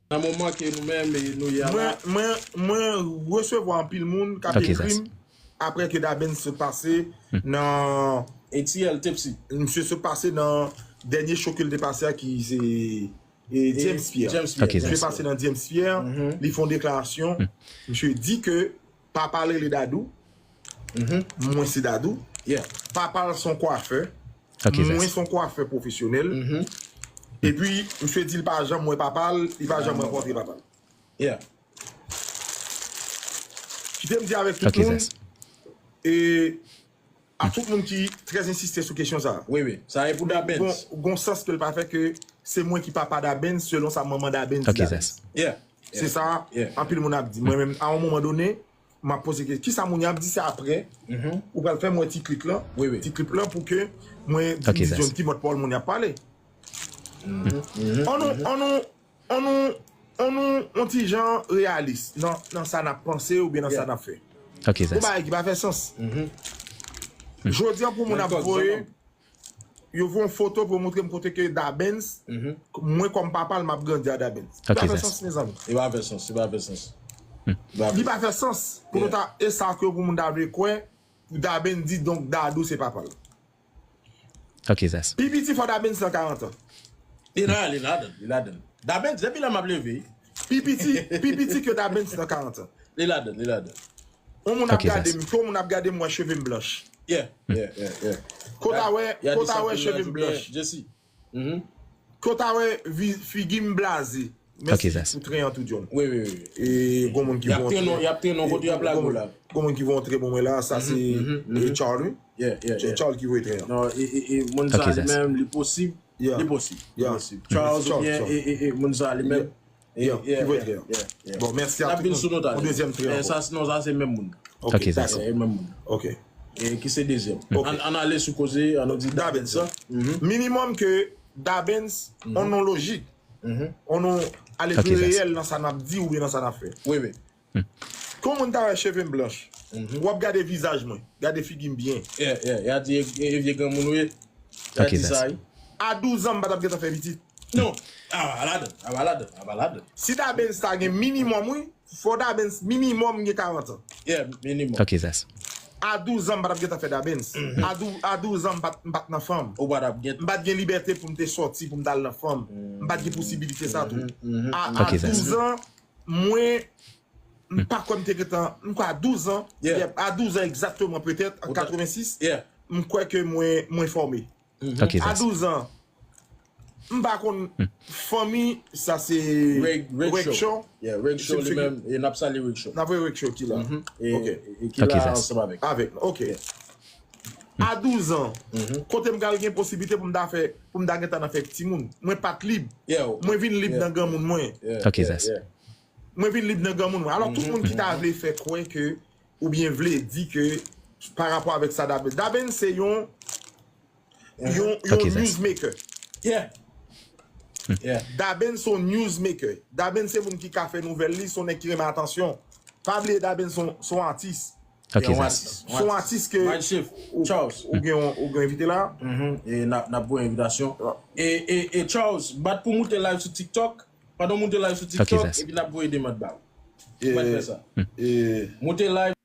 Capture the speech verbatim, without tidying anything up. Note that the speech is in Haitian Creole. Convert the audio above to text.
Nan moman ke nou menm e nou ye a la. Mwen, mwen, mwen resevwa anpil moun k ap ekri m apre ke Dabens sot pase nan ATL Tipsy. Misye sot pase nan dènye show ke l te pase a ki se e, James Pierre. James Pierre. Misye pase nan James Pierre, li fè yon deklarasyon. Misye di ke papa l rele Dadou, mwen se Dadou. Papa l se yon kwafè, mwen se yon kwafè pwofesyonèl. Epi, misye di l pa janm wè papa l, li pa janm rankontre papa l. Kite m di avèk tout moun, e a tout moun ki trè ensiste sou kesyon sa a. Wi, wi. Sa e pou Dabens. Gon, gon sans ke l pa fè ke se mwen ki papa Dabens, selon sa manman Dabens di Dabens. Se sa, anpil moun ap di. Mwen menm, a yon moman done, m ap poze kesyon, kisa moun yo ap di, se apre, ou pral fè m wè ti klik lan, ti klip lan pou ke mwen di vizyon ki mòd pawòl moun yo ap pale. An nou, an nou, an nou, an nou, yon ti jan reyalis nan, nan sa n ap panse oubyen nan sa n ap fè. Gon bagay ki pa fè sans. Jodi an pou moun ap voye, yo voye yon foto pou yo montre m kote ke Dabens, mwen kòm papa l, m ap grandi a Dabens. Li pa fè sans, mezanmi. Li pa fè sans, li pa fè sans. Li pa fè sans pou nou ta, e sa ke pou moun ta vle kwè, pou Dabens di, donk, Dadou se papa l. Pi piti fò Dabens nan karant an. Li la, li ladan, li ladan. Dabens, depi lè m ap leve. Pi piti, pi piti ke Dabens nan karant an. Li ladan, li ladan. Yon moun ap gade m, yon moun ap gade m, wè cheve m blanch. Yeah, yeah, yeah, yeah. Kote a wè, kote a wè cheve m blanch. Jesi. Kote a wè figi m blaze. Mèsi pou tren an tou, John. Wi, wi, wi. E gon moun ki voye yon tren. Y ap trennen kote y ap lage w la. Gon moun ki voye yon tren pou mwen la, sa se, e, Charles, wi. Yeah, yeah, yeah. Charles ki voye tren an. Non, e, e, e, moun sa li menm, li posib. Li posib. Li posib. Charles oubyen, e, e, e, moun sa li menm. Ki voye tren an. Bon, mèsi a tout moun. Yon dezyèm tren ankò. Sa, non, sa se menm moun. Ok, dakò. E menm moun. Ok. E ki se dezyèm. Ann, ann ale sou koze, ann nou di Dabens sa. Minimòm ke Dabens, yon non lojik. Yon non ale pi reyèl nan sa n ap di oubyen nan sa n ap fè. Wi, wi. Kon moun ta wè cheve m blanch. W ap gade vizaj mwen, gade figi m byen. Yeah, yeah. Y a di e, e vye granmoun ou ye. Y a di sa, wi. A douz an, m pa t ap gentan fè pitit. Non. A pa ladan, a pa ladan, a pa ladan. Si Dabens ta gen minimòm, wi, fò Dabens minimòm gen karant an. Yeah, minimòm. A douz an, m pa t ap gentan fè Dabens. A dou-, a douz an, m pa t, m pa t nan fanm. Ou pa t ap gen. M pa t gen libète pou m te sòti, pou m t al nan fanm. M pa t gen posibilite sa tou. A, a douz an, mwen, m pa kwè m te gentan, m kwè a douz an, yeah, a douz an egzakteman, petèt, an katrevensis, m kwè ke mwen, mwen fòme. A douz an, m pa konn fanmi, sa se Reg Show. Yeah, Reg Show li menm, e n ap salye Reg Show. N ap voye Reg Show ki la. E, e ki la ansanm avèk. Avèk, ok. A douz an, kote m pral gen posiblite pou m ta fè, pou m ta gentan nan fè timoun. Mwen pa t lib. Mwen vin lib nan granmoun mwen. Mwen vin lib nan granmoun mwen. Alò, tout moun ki ta vle fè kwè ke, oubyen vle di ke, pa rapò avèk sa Dabens, Dabens se yon, yon, yon newsmaker. Yeah. Yeah. Dabens se yon newsmaker. Dabens se moun ki ka fè nouvèl li, se yon nèg ki renmen atansyon. Pa bliye Dabens se yon, se yon atis. Se yon atis ke ou, ou gen, ou gen envite la. E n ap, n ap voye envitasyon. E, e, e Charles, bat pou moute live sou TikTok. Pandan w moute live sou TikTok, epi n ap voye demand ba ou. Ou pral fè sa. Moute live.